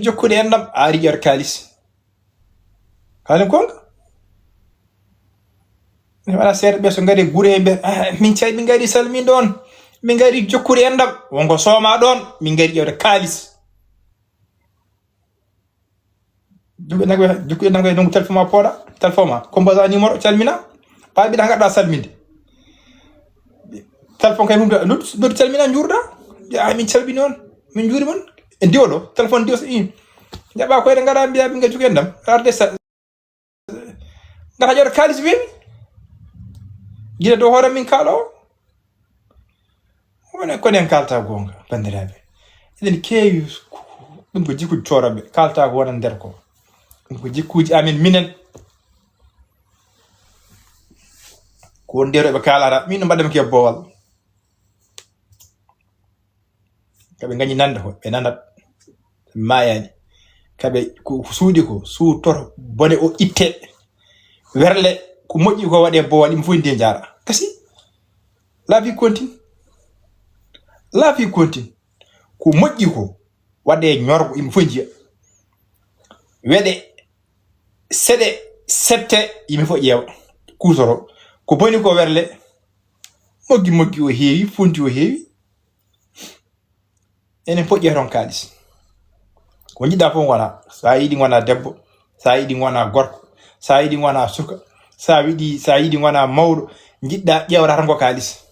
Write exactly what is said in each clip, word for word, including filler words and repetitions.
jokkude enɗam, a ari ƴeewde kaalis. Kalen konga. Wala seeɗa ɓe so ngari gure ɓe, "Ah, min cay min ngari salminde on. Min ngari jokkude enɗam." Wonko sooma ɗon, min ngari ƴeewde kaalis. Jokkude nangwe, jokkude nangwe nongu téléphone ma pooɗa, téléphone ma. Composa numéro, calmina. Paa mbiɗa ngadda salminde. Téléphone kay mum, noddu, noddu calmina, njuurda. Ya, min calmini on. Min njuuri mon. E diwo ɗo, téléphone diwo so, i. Jaɓa koyɗe ngara mbiya ɓe ngari jokkude enɗam. Arde sa-, ngata ƴeewde kaalis weewi. Gila dow hoore min kaalo o. Wona ko en kalta goonga, banndiraaɓe. Eɗen keewi, ɗum ko jikkuuji toorooɓe, kalta ko wona nder ko. Ɗum ko jikkuuji amen minen. Ko won nder ɓe kaalata, min no mbaɗɗen ke boowal. Kaɓe ngañi nande ko, ɓe nanat, maayaani. Kaɓe ko, ko suuɗi ko, suutoto, bone o itte. Werle, ko moƴƴi ko waɗe boowal, ɗum fof ndi njaara. Kasi, la vie continue. La vie continue. Ko moƴƴi ko, waɗe ñorgo, yimɓe fof njiya. Weɗe, seɗe, sette, yimɓe fof ƴeewa. Kuutoro. Ko boni ko werle, moggi moggi o heewi, funti o heewi. Enen poƴƴe toon kaalis. Ko njiɗɗa fof ngona. So a yiɗi ngona debbo, so a yiɗi ngona gorko, so a yiɗi ngona suka, so a yiɗi, so a yiɗi ngona mawɗo, njiɗɗa ƴeewata tan ko kaalis.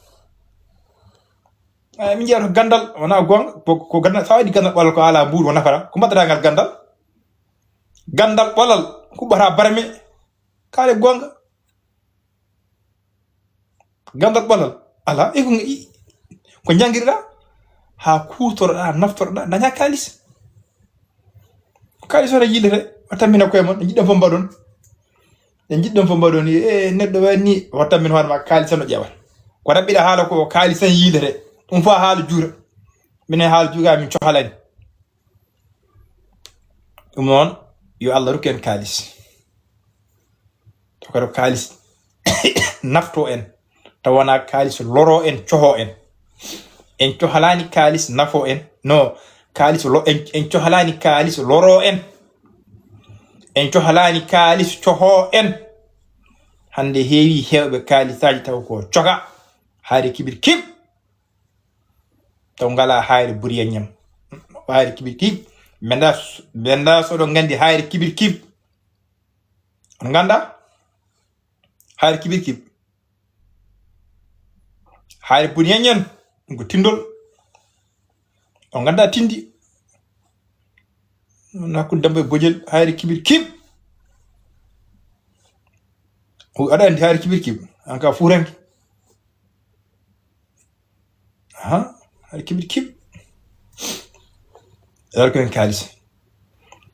Ay, min ƴeewata gandal, wona goonga, ko, ko gandal, so a waɗi gandal ɓolal ko ala mbuuɗu, ko nafata, ko mbaɗata ngal gandal? Gandal ɓolal, huɓɓata barme, kaale goonga. Gandal ɓolal, ala, e ko, i-, ko njangirɗa, haa kuutoroɗa, naftoroɗa, daña kaalis. Ko kaalis wata yiilete, o tammina koye mon, njiɗɗon fof mbaɗon. Nde njiɗɗon fof mbaɗon ni, e neɗɗo waɗi ni, o tammin hoore ma kaalis tan o ƴeewata. Ko raɓɓiɗa haala ko kaalis tan yiilete. Ɗum fof haala juuta. Minen haala juuta min cohalani. Ɗum noon, yo Allah rokku en kaalis. To kadi kaalis nafto en. Taw wona kaalis loro en, coho en. En cohalaani kaalis nafo en. No, kaalis lo-, en, en cohalaani kaalis loro en. En cohalaani kaalis coho en. Hannde heewi heewɓe kaalisaaji taw ko coka. Hayre kibir kib. Taw ngala hayre buriya ñam. Hayre kibir kib. Mbenda, mbenda soɗo nganndi hayre kibir kib. On ngannda? Hayre kibir kib. Hayre boni en en, ɗum ko tindol. On ngannda tindi. Noon hakkunde Demba e Bojel, hayre kibir kib. O, aɗa anndi hayre kibir kib. An ka fuuranke. Aha, hayre kibir kib. Ɗaɗa ko en kaalis.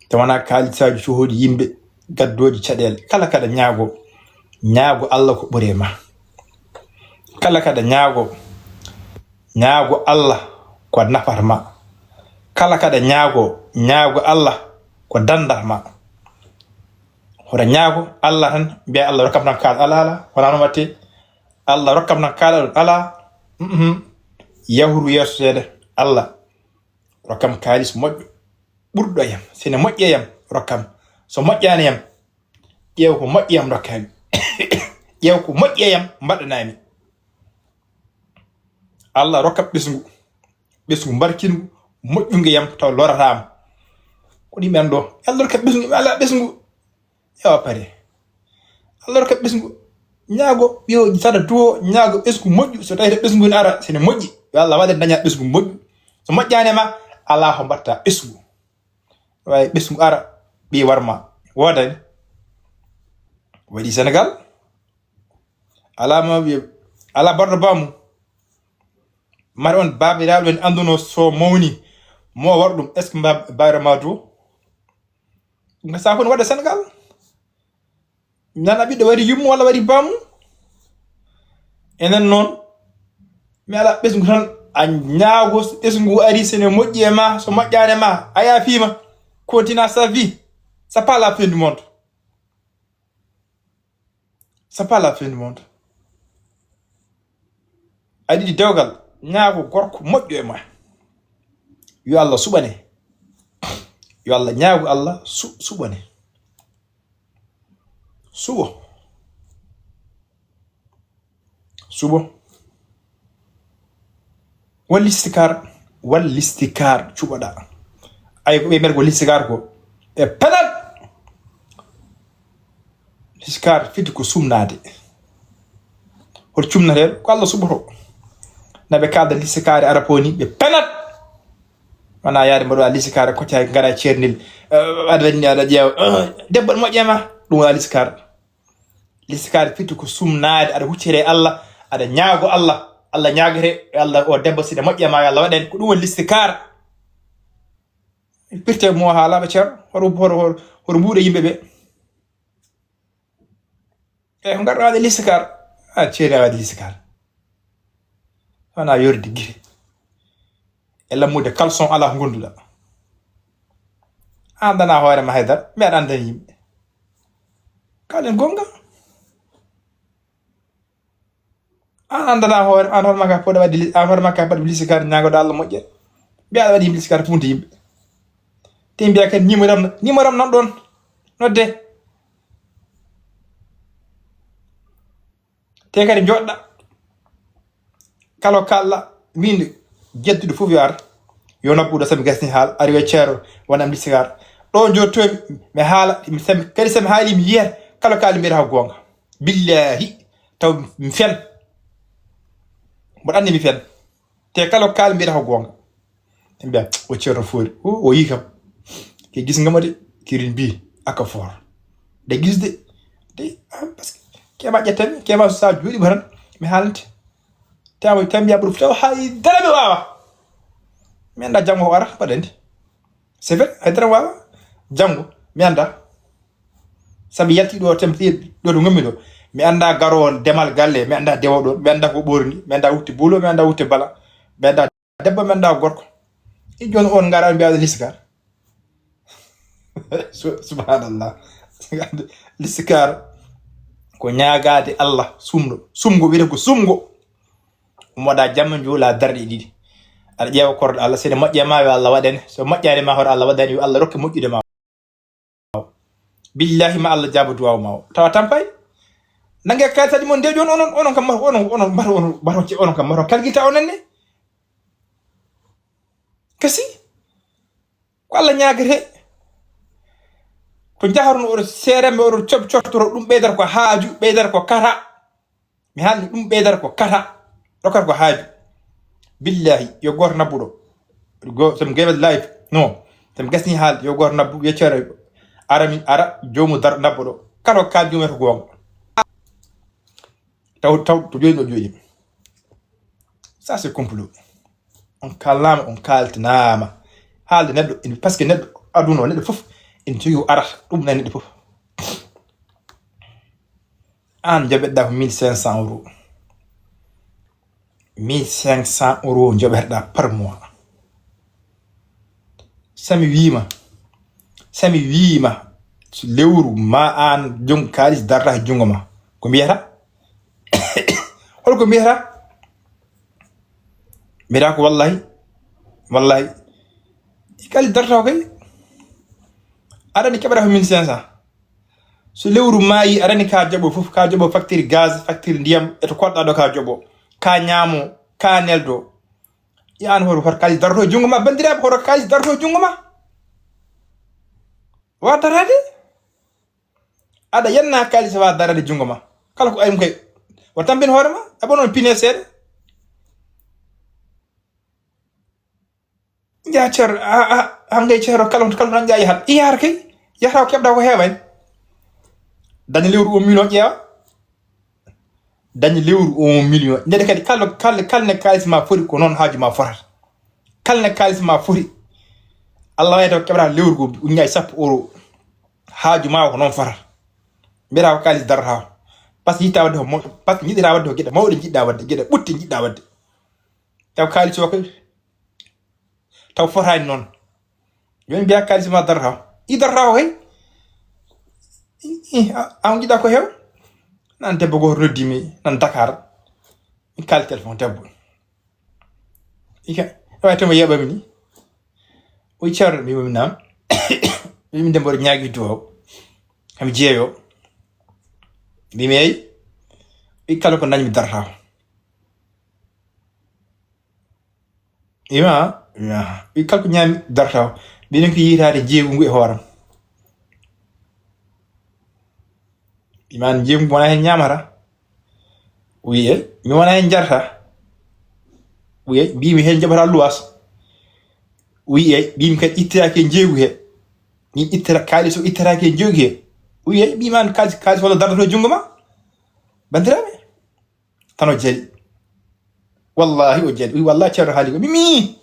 Tawana kaalisaaji cohooɗi yimɓe, gaddooji caɗeele. Kala kaɗa ñaago, ñaago Allah ko ɓuri e ma. Kala kaɗa ñaago, ñaago Allah ko nafata ma. Kala kaɗa ñaago, ñaago Allah ko dandata ma. Hoto ñaago Allah tan, mbiya Allah rokkam tan kaal ala ala, wona no watte. Allah rokkam tan kaal ala, mhm. Yahru yeeso seeɗa, Allah rokkam kaalis moƴƴo, ɓurɗo yam. Sene moƴƴi e yam, rokkam. So moƴƴaani yam, ƴeew ko moƴƴi yam, rokkami. Ƴeew ko moƴƴi e yam, mbaɗɗanami. Allah rokka ɓesngu, ɓesngu mbarkingu, moƴƴungu e yam, taw lorataama. Ko ɗi men ɗo. Allah rokka ɓesngu, mi ala ɓesngu. Ewa pare. Allah rokka ɓesngu. Ñaago ɓiyo sada duwo, ñaago ɓesngu moƴƴu. So tawi ɓesngu ne ara, sene moƴƴi. Yo Allah waɗe daña ɓesngu moƴƴu. So moƴƴaani ma, ala ko mbatta ɓesngu. Wawi ɓesngu ara, ɓi warma. Woodani. Waɗi Sénégal. Ala ma wiye, ala barɗo baamu. Mari on baabiraaɓe en annduno so mawni, mo waɗa ɗum, est-ce que mba-, baabiraaɓe ma duwo? Ɗum ko sabu ne waɗa Sénégal. Nana ɓiɗɗo waɗi yummo walla waɗi baamu. Enen noon, mi ala ɓesngu tan, a ñaago so ɓesngu ari, sene moƴƴi e ma, so moƴƴaani e ma, a yaafiima. Continue sa vie. C'est pas la fin du monde. C'est pas la fin du monde. A yiɗi dewgal, ñaago gorko moƴƴo e ma. Yo Allah suɓane. Yo Allah, ñaagu Allah su-, suɓane. Suɓo. Suɓo. Wal listikaar, wal listikaar cuɓoɗa. Ay, ko ɓe mbiyata ko listikaar ko. E penat. Listikaar fiti ko sumnaade. Hol cumnatee? Ko Allah suɓoto. Na ɓe kaalda listikaare Arab o ni, ɓe penat. Wona yaade mbaɗa listikaare, kocca ngara ceernel. Eh, aɗa waɗi ni, aɗa ƴeewa. Eh, debbo moƴƴa ma. Ɗum wona listikaare. Listikaare fiti ko sumnaade, aɗa huccere e Allah, aɗa ñaago Allah. Allah ñaagete, yo Allah, o debbo, si ɗe moƴƴa ma, yo Allah waɗan. Ko ɗum woni listikaare. Pirte mo haala ɓe ceer, hoto, hoto, hoto, hoto mbuuɗe yimɓe ɓe. E ko ngarɗa waɗde listikaar? A ceeni a waɗde listikaar. Wona yorde gite. E lammude caleçon alaa ko gonduɗa. A anndana hoore ma haydara, mbiya aɗa anndani yimɓe. Kaalen gonga. An anndana hoore, an hoore ma ka poɗa waɗde li-, an hoore ma ka poɗa listikaar ñaagoɗa Allah moƴƴere. Mbiya aɗa waɗi listikaar funti yimɓe. Te mbiya kadi numéro am, numéro am nan ɗon. Nodde. Te kadi joɗɗa. Kala ko kaalɗa, min jedduɗo fof yo ar. Yo nabbuɗo sami gasni haal, ari yo ceero, wonam listikaar. Ɗo jottomi, mi haala, mi sami, kadi sami haali mi yiyata, kala ko kaali mbiyata ko goonga. Billahi, taw mi fen. Mboɗo anndi mi fen. Te kala ko kaali mbiyata ko goonga. Ɓe mbiya, "O ceerno Foori, o, o yii kam. Ke gis nga ma de, kirin mbi, aka foor. De gis de, de, ah, parce que, kema ƴettami, kema so sa jooɗi ma tan, mi haalante. Te ama tan mbiya ɓuri taw hay dara mi waawa. Mi annda janngo o ara, mbaɗa anndi. C'est vrai, hay dara mi waawa. Janngo, mi annda. Sabi yalti ɗo, tem-, ɗo to ngommi ɗo. Mi annda garowo demal galle, mi annda dewo ɗo, mi annda ko ɓorni, mi annda wutte bulo, mi annda wutte bala, mi annda debbo, mi annda gorko. I jooni on ngara mbiya listikaar." Su-, subhanallah. Listikaar ko ñaagaade Allah sumɗo. Sumgo, wiyete ko sumgo. Moɗa jamma njuula darɗe ɗiɗi. Aɗa ƴeewa korɗo Allah, so ene moƴƴa ma, yo Allah waɗane. So moƴƴaani ma, hoto Allah waɗane, yo Allah rokke moƴƴude ma. Billahi ma Allah jaabo duwaaw ma o. Tawa tampay. Nange kayitaji mon nde jooni onon, onon kam mbato, onon, onon mbato, onon mbato, onon kam mbato kalginta onon ne. Kasi. Ko Allah ñaagete. To njaharon oɗo seeremɓe, oɗo cob-, cottoro ɗum ɓeydata ko haaju, ɓeydata ko kata. Mi haalni ɗum ɓeydata ko kata, rokkata ko haaju. Billahi, yo gooto nabbuɗo. Go-, so mi gaybat live, no. So mi gasni haal, yo gooto nabbu, yeccere ara min, ara, joomu dar-, nabbuɗo. Kala ko kaal joomu ko goonga. Taw, taw, to jooɗi ɗo jooɗi. Ça, c'est complot. On kaalnaama, on kaaltanaama. Haalde neɗɗo, ene, parce que neɗɗo, aduna o, neɗɗo fof, ene jogii ko arata. Ɗum nani neɗɗo fof. Aan njoɓeɗaa ko mille cinq cents euros. Mille cinq cents euros njoɓeteɗaa par mois. Sami wiima, sami wiima, so lewru ma aan jom kaalis darata e junngo ma. Ko mbiyata? Hol ko mbiyata? Mbiyata ko wallahi, wallahi. Kaalis darata o kay. Aɗa anndi keɓata ko mille cinq cents. So lewru maayi, aɗa anndi ka joɓo fof, ka joɓo facture gaz, facture ndiyam, e to koɗɗa ɗo ka joɓo. Ka ñaamo, ka neldo. Yi aan hoto, hoto kaalis daroto e junngo ma, banndiraaɓe, hoto kaalis daroto e junngo ma. Wa darade? Aɗa yenna kaalis wa darade junngo ma. Kala ko ayum kay. Wa tampin hoore ma, a ɓonon pine seeɗa. Nja ceer, a, a, hangay ceero kala, kala tan nja yahat. I yahat kay, yahata ko keɓɗa ko heewani. Daña lewru un million ƴeewa. Daña lewru un million. Ndede kadi kala, kala, kala ne kaalis ma foti ko noon haaju ma fotata. Kala ne kaalis ma foti. Allah wawi taw keɓata lewru ko uññaji sappo euro. Haaju ma ko noon fotata. Mbiyata ko kaalis darata o. Par ce que yiɗta wadde ko mo-, par ce que jiɗɗa wadde ko geɗe mawɗe jiɗɗa wadde, geɗe ɓutte jiɗɗa wadde. Taw kaalis o kay. Taw fotaani noon. Jooni mbiya kaalis ma darata o. I darata o kay. I, i, a, a on jiɗa ko heew? Nan debbo gooto noddi mi, nan Dakar. Mi kaali téléphone debbo. I ka, ɗo ay tuma yeɓami ni. O yi ceerno mi, mi naam. Min de mboɗo ñaagi duwaw. Hami jeeyo. Mbimi, eyi, wi kala ko dañmi darata. Ima, ima. Wi kala ko ñaami darata. Mbiɗen ko yiytaade jeegu ngu e hooram. Ima jeegu ngu wona heen ñaamata. Wi e, mi wona heen jarata. Wi e, mbimi heen jaɓata luwas. Wi e, mbimi kadi ittiraaki e jeegu he. Min ittira, kaalis o ittiraaki e jeegu he. Wi e, mbimi an kaalis, kaalis walla darata e junngo ma. Banndiraaɓe. Tan o jali. Wallahi o jali. Wi wallahi ceerno haali ko. Mimi.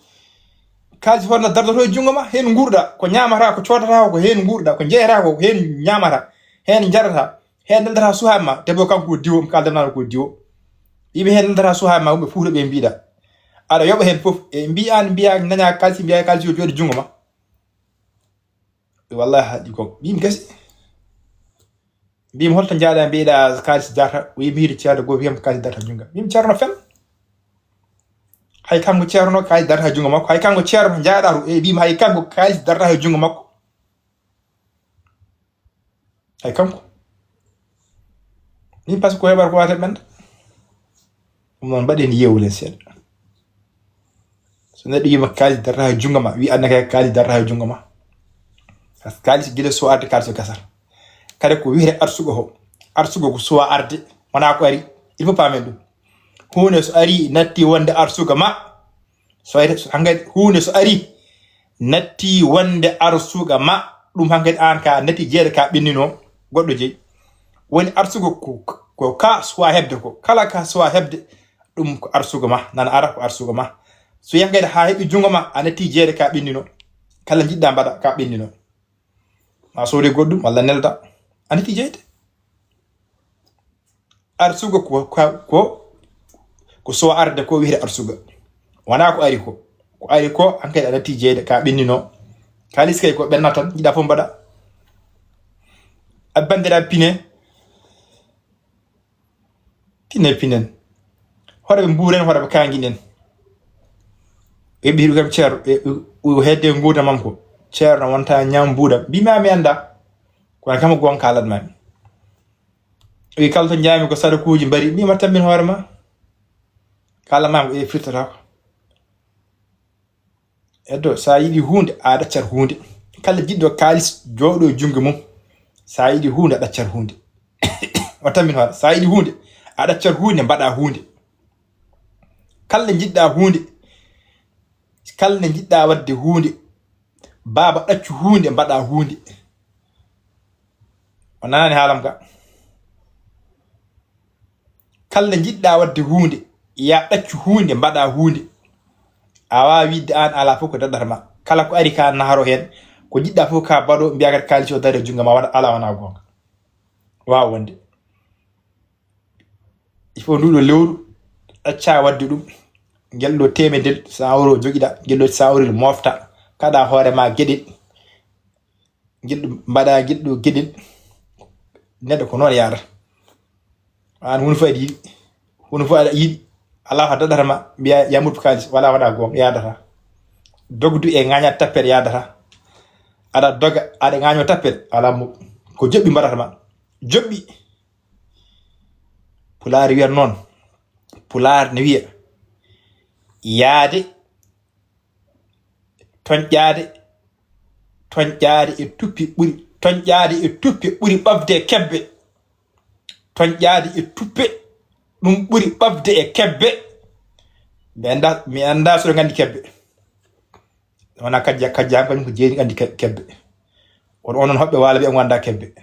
Kaalis hoto na dardoto e junngo ma. Heen nguurɗa. Ko ñaamata, ko coodata, ko heen nguurɗa. Ko jeyata, ko heen ñaamata. Heen njarata. Heen neldata suhaaɓe ma. Debbo kanko ko diwo, mi kaldanaano ko diwo. Yimɓe heen neldata suhaaɓe ma, wonɓe Fuuta ɓe mbiɗa. Aɗa yoɓa heen fof. E mbiya an, mbiya naña kaalis, mbiya kaalis yo jooɗi junngo ma. Wallahi haɗi ko. Mbimi gasi. Mbimi holto njaaɗa mbiɗa kaalis darta. O yimi hiɗo ceerno goo wiyam kaalis darta junngo. Mbimi ceerno fel. Hay kanko ceerno kaalis darta junngo makko. Hay kanko ceerno njaaɗa ru. E mbimi hay kanko kaalis darta junngo makko. Hay kanko. Min par ce que ko heɓata ko wata ɓenda. Ɗum noon mbaɗen yeewulen seeɗa. So neɗɗo yima kaalis darata e junngo ma, wi adna kay kaalis darata e junngo ma. Par ce que kaalis gila so arde kaalis o gasata. Kadi ko wiyete arsugo ho. Arsugo ko suwa arde, wona ko ari. Il faut paamen ɗum. Huunde so ari natti wonde arsugo ma. So ari, so hankadi huunde so ari natti wonde arsugo ma. Ɗum hankadi aan ka natti jeeɗa ka ɓennino goɗɗo jeyi. Woni arsugo ko, ko ka suwa heɓde ko. Kala ka suwa heɓde ɗum ko arsugo ma, nana ara ko arsugo ma. So yahi kadi haa heɓi junngo ma, a natti jeere ka ɓennino. Kala njiɗɗa mbaɗa ka ɓennino. Ma soode goɗɗum, walla nelda. A natti jeyde. Arsugo ko, ko, ko, ko so arde ko wiyete arsugo. Wona ko ari ko. Ko ari ko, hankadi a natti jeyde ka ɓennino. Kaalis kay ko ɓenna tan, jiɗa fof mbaɗa. A bandira pine. Pinen, pinen. Hoɗa ɓe mbuuren, hoɗa ɓe kaangiɗen. Ɓe ɓiɗo kam ceerno, ɓe u-, u-, hedde nguurndam am ko. Ceerno wonta ñaam mbuuɗam. Mbimi mi annda. Kono kam ko goonga kaalatmi. Wi kala to njaami ko sadakuuji mbari. Mbimi tammin hoore ma. Kaalatmi ko e firtata ko. Eddo, sa yiɗi huunde, a ɗaccat huunde. Kala jiɗɗo kaalis jooɗo e junngo mum. Sa yiɗi huunde, a ɗaccat huunde. O tammin hoore. Sa yiɗi huunde, a ɗaccat huunde, mbaɗa huunde. Kala njiɗɗa huunde, kala njiɗɗa waɗde huunde, baaba ɗaccu huunde, mbaɗa huunde. O nanaani haalam ka. Kala njiɗɗa waɗde huunde, ya ɗaccu huunde, mbaɗa huunde. A waawa wiɗde aan alaa fof ko daɗata ma. Kala ko ari ka naharo heen, ko njiɗɗa fof ka mbaɗo, mbiya kadi kaalis o daari e junngo ma, waɗa alaa wona goonga. Waawa wonde. Il faut nduɗo lewru, ɗacca waɗde ɗum. Ngel ɗo teemedel, cent euro jogiɗa, ngel ɗo cent euro mofta, kaɗa hoore ma geɗel. Ngel ɗo mbaɗa, ngel ɗo geɗel. Neɗɗo ko noon yaara. Aan huunde fof aɗa yiɗi. Huunde fof aɗa yiɗi. Alaa ko daɗata ma, mbiya, ya moɓtu kaalis, wala waɗa goonga, yaadata. Dogdu e ŋaaña tappere yaadata. Aɗa doga, aɗa ŋaaño tappere, alaa mo, ko joɓɓi mbaɗata ma. Joɓɓi. Pulaar wiyata noon. Pulaar ne wiya, yaade, toñƴaade, toñƴaade e tuppe ɓuri, toñƴaade e tuppe ɓuri ɓafde e kebbe. Toñƴaade e tuppe, ɗum ɓuri ɓafde e kebbe. Mi annda, mi annda so ɗo nganndi kebbe. Wona kajja, kajja am kañum ko jeeri nganndi ke-, kebbe. Kono onon hoɓɓe waalo ɓe on ngannda kebbe.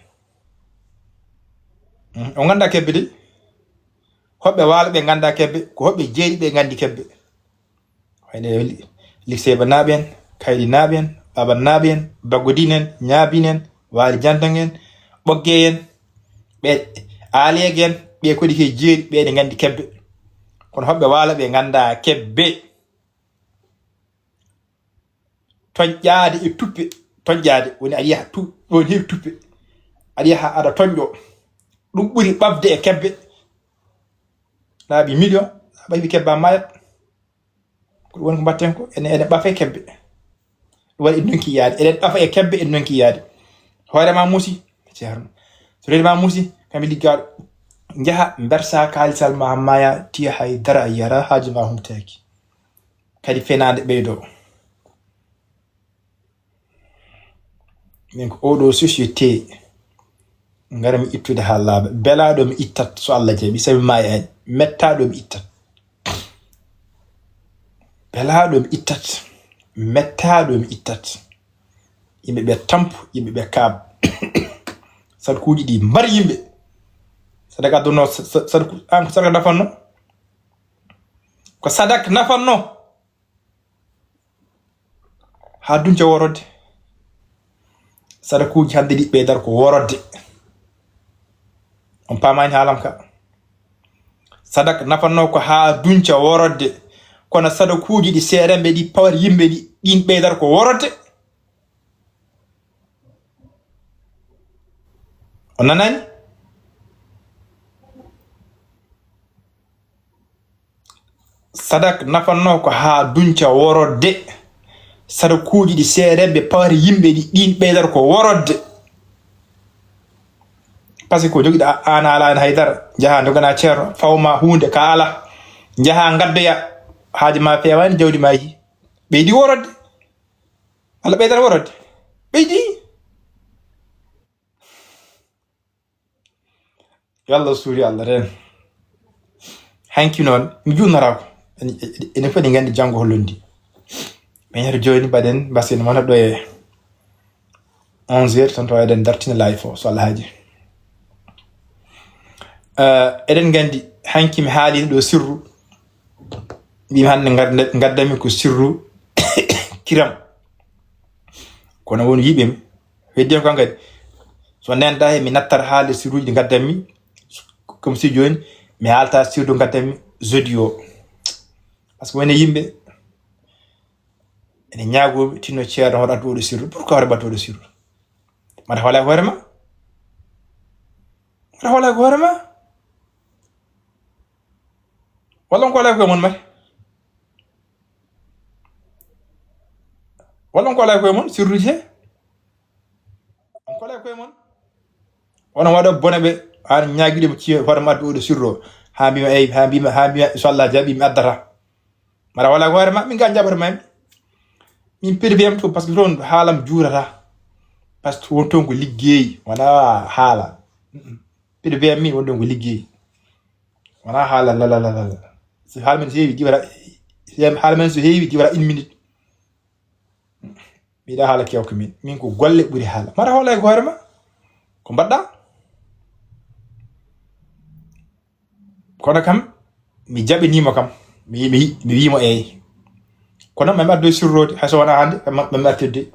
Hmm, on ngannda kebbe de. Hoɓɓe waalo ɓe ngannda kebbe, ko hoɓɓe jeeri ɓe nganndi kebbe. Wayde li-, Likseyba naaɓe en, Kaydi naaɓe en, Baaba naaɓe en, Baggodin en, Ñaabin en, Waali Jantan en, Ɓogge en, ɓe Aaleege en, ɓe kadi ke jeeri, ɓe ɗe nganndi kebbe. Kono hoɓɓe waalo ɓe ngannda kebbe. Toñƴaade e tuppe, toñƴaade woni aɗa yaha tu-, ɗon heewi tuppe. Aɗa yaha aɗa toñƴo. Ɗum ɓuri ɓafde e kebbe. Laabi million, a ɓafi kebba mayat. Ko ɗum woni ko mbatten ko, ene, ene ɓafe kebbe. Waɗi en ndonki yaade. Eɗen ɗafa e kebbe, en ndonki yaade. Hoore ma musi, ceerno. So reedi ma musi, kamɓe liggaaɗo. Njaha, mbersa kaalisal ma, maya, tiya hay dara a yiyata, haaji ma humtaaki. Kadi fenaande ɓeydo. Min ko oɗo société, ngara mi ittude haa laaɓa. Belaaɗo mi ittat, so Allah jaɓi, sabi ma e an. Mettaaɗo mi ittat. Belaaɗo mi ittat. Mettaaɗo mi ittat. Yimɓe ɓe tampu, yimɓe ɓe kaaɓ. Sadakuuji ɗi mbar yimɓe. Sadaka adduno, sa-, sa-, sadaku-, an ko sadaka nafanno? Ko sadak nafanno? Haa dunca worode. Sadakuuji hannde ɗi ɓeydar ko worode. On paamaani haalam ka? Sadak nafanno ko haa dunca worode. Kono sadakuuji ɗi seeɗanɓe ɗi pawata yimɓe ɗi, ɗin ɓeydar ko worode. On nanani? Sadak nafanno ko haa dunca worode. Sadakuuji ɗi seeɗanɓe pawata yimɓe ɗi, ɗin ɓeydar ko worode. Parce que ko jogiɗa an ala en haydara, njaha ndogana ceerno, fawma huunde ka ala. Njaha ngaddoya, haaji ma feewani, jawdi ma yi. Ɓeydi worode. Allah ɓeydata worode. Ɓeydi. Yo Allah suuri Allah reen. Hanki noon, mi junnaraako. En, en, enen fof eɗen nganndi janngo hollondi. Min hade jooni mbaɗen mbasen wona ɗo e onze heures, tan tawa eɗen dartina live o, so Allah haaji. Eh, eɗen nganndi, hanki mi haalino ɗo sirru. Mbimi hannde ngar-, ngaddanmi ko sirru kiram. Kono won yiɓe mi. Heddi on kan kadi. So nenta he, mi nattat haalde sirruuji ɗi ngaddanmi. Comme si jooni, mi haalta sirru ngaddanmi jeudi o. Parce que woni yimɓe, ene ñaagoomi tinno ceerno hoto addu oɗo sirru. Pourquoi hoto addu oɗo sirru? Mata hola e hoore ma? Mata hola e hoore ma? Walla on ko ala e koye mon mate? Walla on ko ala e koye mon, sirruuji he? On ko ala e koye mon? Onon waɗo bone ɓe, an ñaagiɗo mo ciye hoore ma addu oɗo sirru o. Haa mbima, ey, haa mbima, haa mbima, so Allah jaɓi mi addata. Mara wala ko hoore ma, min ga jaɓata ma mi. Min privé am to, parce que toon haalam juurata. Parce que won toon ko liggey, wona haala. Mm-mm. Privé am min won ɗon ko liggey. Wona haala la, la, la, la, la. So haala men so heewi, diwara, haala men so heewi, diwara une minute. Mi yiɗa haala kewka min. Min ko golle ɓuri haala. Mara hoolay ko hoore ma? Ko mbaɗɗa? Kono kam, mi jaɓiniima kam. Mi, mi, mi wiimo eey. Kono mami addoy sirroode, hay so wonaa hannde, kam mami artirde.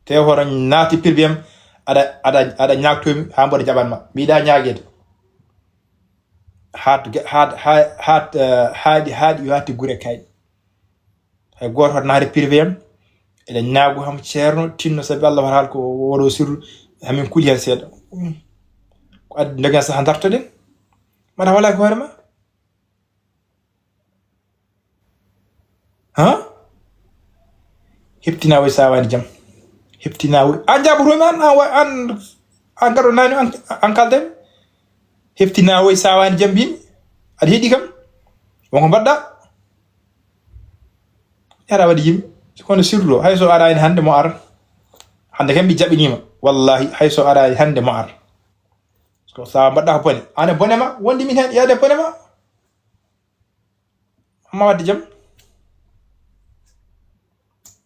Te hoto naati privé am, aɗa, aɗa, aɗa ñaagtomi haa mboɗo jaɓan ma. Mi yiɗa ñaageede. Haat ge-, haat, haa-, haat, eh, haaɗi, haaɗi yo haatti gure kay. Hay gooto hoto naati privé am. Eɗen ñaago ham ceerno, tinno sabi Allah wata haal ko woɗo sirru. Hamin kuli hen seeɗa. Ko addi ndogen saha dartoɗen. Mata wala ko hoore ma? Ha? Heftina woy sawani jam. Heftina woy. An jaɓotomi an, an wa-, an, an gaɗo nani an, an kaldami. Heftina woy sawani jam mbimi. Aɗa heɗi kam? Wonko mbaɗɗa? Yara waɗi yimɓe. Kono sirlo, hay so arani hannde mo ar. Hannde kam mi jaɓinima. Wallahi, hay so arani hannde mo ar. Ko sa mbaɗɗa ko bone. Ane bone ma, wondi min hen, yaade bone ma. Amma wadde jam.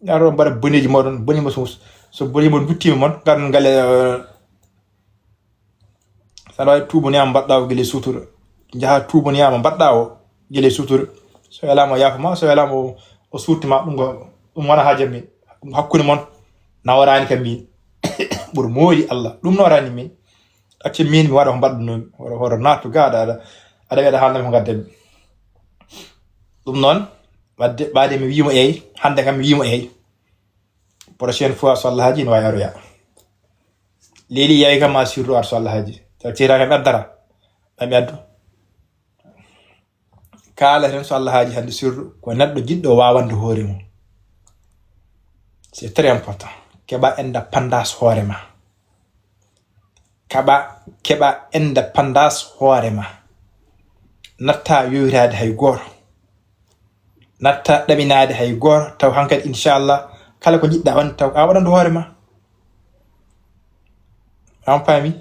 Ngarɗon mbaɗa boneeji mooɗon, bone mo so, so bone mo duttima mon, ngarɗon ngale, eh, saɗa wawi tuuboniyama mbaɗɗa o gila sutura. Njaha tuuboniyama mbaɗɗa o gila sutura. So welama o yaafa ma, so welama o, o surti ma, ɗum ko, ɗum wona haaju am min. Ɗum hakkunde mon, nawarani kam min. Ɓuri mooli Allah, ɗum nawarani min. Acce min mi waɗa ko mbaɗɗunoomi. Hoto, hoto naattu ga aɗa, aɗa, aɗa wiya aɗa haalnami ko ngaddanmi. Ɗum noon, wadde, ɓaade mi wiimo eey, hannde kam mi wiimo eey. Prochaine fois, so Allah haaji, ina waawi aroya. Leeli yawi kam ma sirru ar so Allah haaji. Taw ceera kam addara. Ɓe mi addu. Kaala hen so Allah haaji hannde sirru, ko neɗɗo jiɗɗo wawande hoore mum. C'est très important. Keɓa indépendance hoore ma. Kaɓa, keɓa indépendance hoore ma. Natta yowitaade hay gooto. Natta ɗaminaade hay gooto. Taw hankadi, inchallah, kala ko jiɗɗa waɗde, taw a waɗanɗo hoore ma. An paami?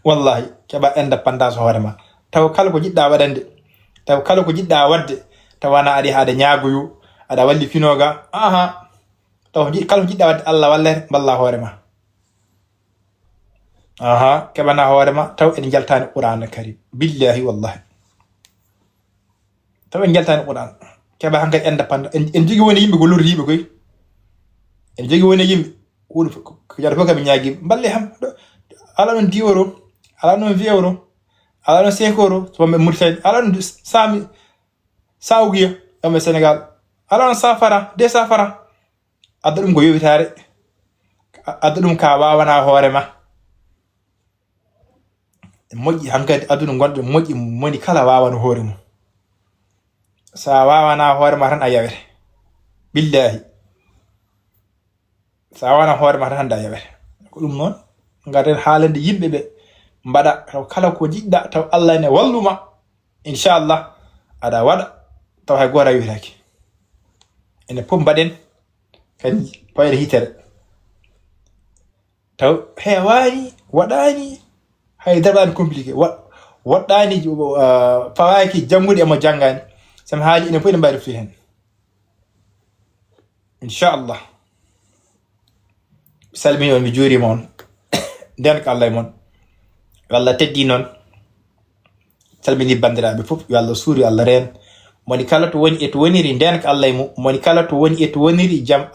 Wallahi, keɓa indépendance hoore ma. Taw kala ko jiɗɗa waɗande, taw kala ko jiɗɗa waɗde, taw wona aɗa yaha aɗa ñaagoyo, aɗa walli finooga. Aha. Taw ko jiɗ-, kala ko jiɗɗa waɗde, Allah wallete, mballa hoore ma. Aha, keɓana hoore ma, taw en njaltani Qur'ana Karim. Billahi wallahi. Taw en njaltani Qur'an. Keɓa hankadi indépendance. En, en jogi woni yimɓe ko lorri yimɓe koy. En jogi woni yimɓe. Huɗo fof, ko jara fof kam ñaagi. Mballe ham. Ala non dix euros. Ala non vingt euros. Ala non cinq euros. So wonɓe Mauritanie. Ala non cent mille. Cent ugiya. Ɗon ɓe Sénégal. Ala non cent francs, deux cents francs. Adda ɗum ko yowitaare. A-, adda ɗum ka wawana hoore ma. Moƴƴi hankadi aduna gonɗo moƴƴi moni kala wawana hoore mum. Sa wawana hoore ma tan a yawete. Billahi. Sa wawana hoore ma tan hande a yawete. Ko ɗum noon, ngaden haalande yimɓe ɓe mbaɗa taw kala ko jiɗɗa taw Allah ne walluma. Inchallah, aɗa waɗa taw hay gooto a yowitaki. Ene fof mbaɗen kadi fayda hitere. Taw heewaani, waɗaani, hay dara waɗaani compliqué. Wa-, waɗaani, uh, fawaaki janngude e mo janngaani. So mi haali enen fof ene mbawi reftude heen. Inchallah. Mi salmini on, mi juurima on. Nden ko Allah e mon. Yo Allah teddi noon. Salmini banndiraaɓe fof, yo Allah suur, yo Allah reen. Moni kala to woni e to woniri, nden ko Allah e mum. Moni kala to woni e to woniri, jam